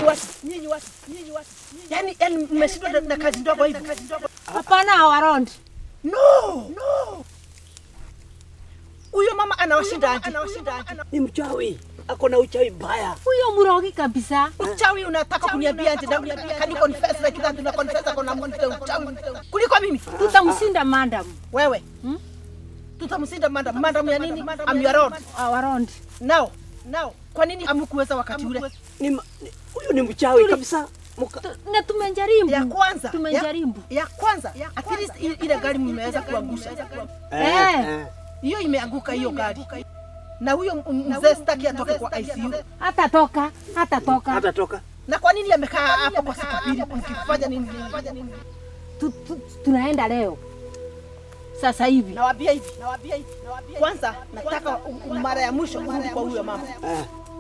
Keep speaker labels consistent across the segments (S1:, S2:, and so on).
S1: Nyinyi watu, nyinyi watu, nyinyi watu. Yaani mmeshindwa na kazi ndogo hivi.
S2: Hapana, our lord.
S1: No, no. Huyo mama anawashinda aje? Anawashinda aje?
S3: Ni mchawi, ako na uchawi mbaya.
S2: Huyo mrogi kabisa.
S1: Uchawi unataka kuniambia aje? Can you confess like that? Una confess ako na uchawi kuliko mimi?
S2: Tutamshinda, madam.
S1: Wewe.
S2: Hmm?
S1: Tutamshinda madam. Madam ya nini? I'm your lord.
S2: Our lord.
S1: Now, now. Kwa nini hamkuweza wakati ule?
S3: Huyu ni mchawi kabisa.
S2: Na tumejaribu.
S1: Ya kwanza.
S2: Tumejaribu.
S1: Ya kwanza. At least ile gari mmeweza kuangusha.
S2: Eh.
S1: Hiyo imeanguka hiyo gari. Na huyo mzee sitaki atoke kwa ICU.
S2: Hatatoka, hatatoka.
S3: Hatatoka.
S1: Na kwa nini amekaa hapo kwa siku 2 mkifanya nini?
S2: Tunaenda leo. Sasa hivi.
S1: Nawaambia hivi, nawaambia hivi, nawaambia. Kwanza nataka mara ya mwisho kurudi kwa huyo mama.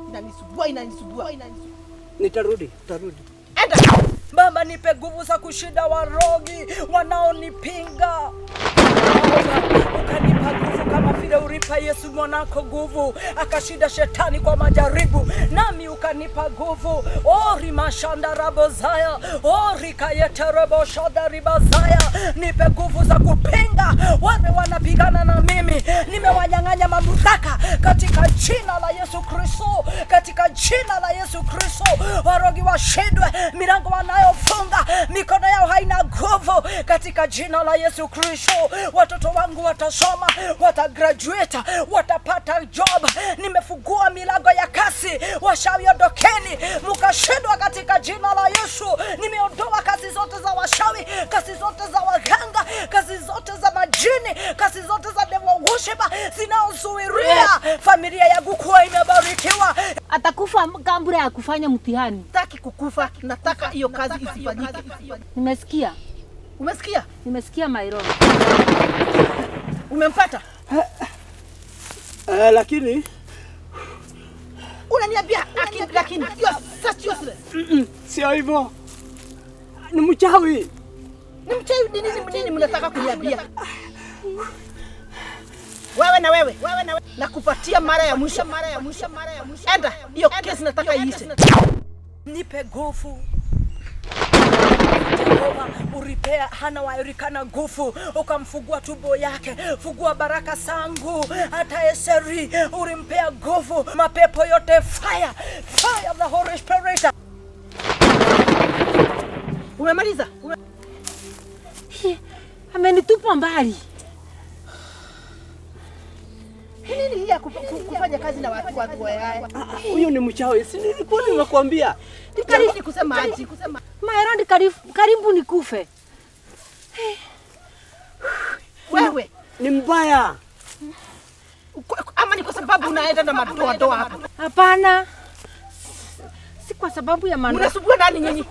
S1: Inanisumbua, inanisumbua.
S3: Nitarudi, nitarudi.
S1: Enda.
S4: Baba, nipe nguvu za kushinda warogi wanaonipinga. Baba, ukanipa nguvu kama vile ulipa Yesu mwanako nguvu, akashinda shetani kwa majaribu, nami ukanipa nguvu. Ori mashanda rabozaya, ori kayeterebo shada ribazaya. Nipe nguvu za kupinga wale wanapigana na mimi. Nimewanyang'anya mamlaka katika jina la Yesu Kristo, katika jina la Yesu Kristo. Warogi washindwe, milango wanayofunga, mikono yao haina nguvu, katika jina la Yesu Kristo. Watoto wangu watasoma, watagraduate, watapata job. Nimefungua milango ya kasi. Washawi ondokeni, mkashindwa katika jina la Yesu. Nimeondoa kazi zote za washawi, kazi zote za waganga, kazi zote za majini, kazi zote za devil worship zinaozuilia familia yangu kuwa imebarikiwa.
S2: Atakufa kabla ya kufanya mtihani.
S1: Sitaki kukufa, nataka hiyo kazi isifanyike.
S2: Nimesikia.
S1: Umesikia?
S2: Nimesikia, my lord.
S1: Umempata?
S3: Lakini
S1: unaniambia lakini you are such useless.
S3: Sio hivyo. Ni mchawi.
S1: Ni mchawi nini, nini mnataka kuniambia? Wewe na wewe, wewe na wewe. Nakupatia mara ya mwisho, mara ya mwisho, mara ya mwisho. Enda, hiyo kesi nataka iishe.
S4: Nipe nguvu. Jehova, ulipea Hana wa Elikana nguvu, ukamfungua tumbo yake. Fungua baraka zangu. Hata Eseri ulimpea nguvu. Mapepo yote fire, fire of the Holy Spirit.
S1: Umemaliza?
S2: Amenitupa mbali.
S1: Nini hii ya kufanya kazi na watu wa haya?
S3: Huyu ni mchawi. Si nilikuwa nimekuambia.
S1: Karibu kusema aje? Kusema.
S2: My lord, karibu nikufe.
S1: Wewe
S3: ni mbaya.
S1: Ama ni kwa sababu unaenda na madoadoa hapa?
S2: Hapana. Si kwa sababu ya madoa.
S1: Mnasumbua nani nyinyi?